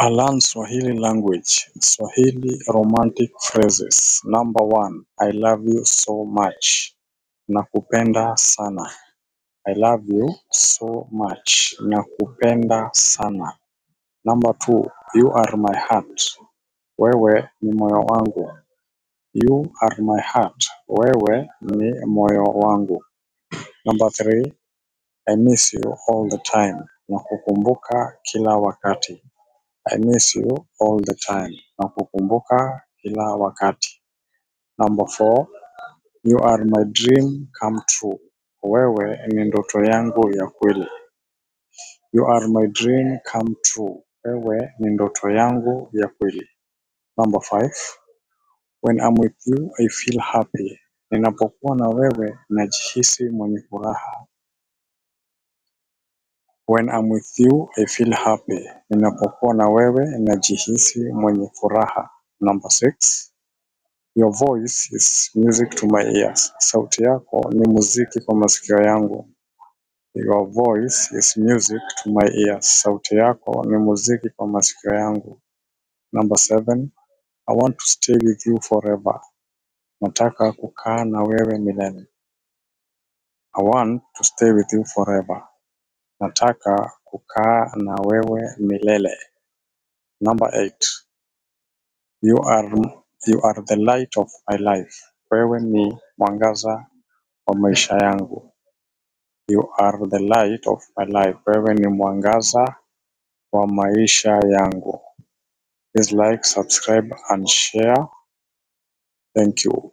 I learn Swahili language, Swahili romantic phrases. Number one, I love you so much. Nakupenda sana. I love you so much. Nakupenda sana. Number two, you are my heart. Wewe ni moyo wangu. You are my heart. Wewe ni moyo wangu. Number three, I miss you all the time. Nakukumbuka kila wakati. I miss you all the time. Nakukumbuka kila wakati. Number four, you are my dream come true. Wewe ni ndoto yangu ya kweli. You are my dream come true. Wewe ni ndoto yangu ya kweli. Number five, when I'm with you I feel happy. Ninapokuwa na wewe najihisi mwenye furaha. When I'm with you I feel happy. Ninapokuwa na wewe najihisi mwenye furaha. Number six, your voice is music to my ears. Sauti yako ni muziki kwa masikio yangu. Your voice is music to my ears. Sauti yako ni muziki kwa masikio yangu. Number seven, I want to stay with you forever. Nataka kukaa na wewe milele. I want to stay with you forever. Nataka kukaa na wewe milele. Number eight, you are the light of my life. Wewe ni mwangaza wa maisha yangu. You are the light of my life. Wewe ni mwangaza wa maisha yangu. Please like, subscribe and share. Thank you.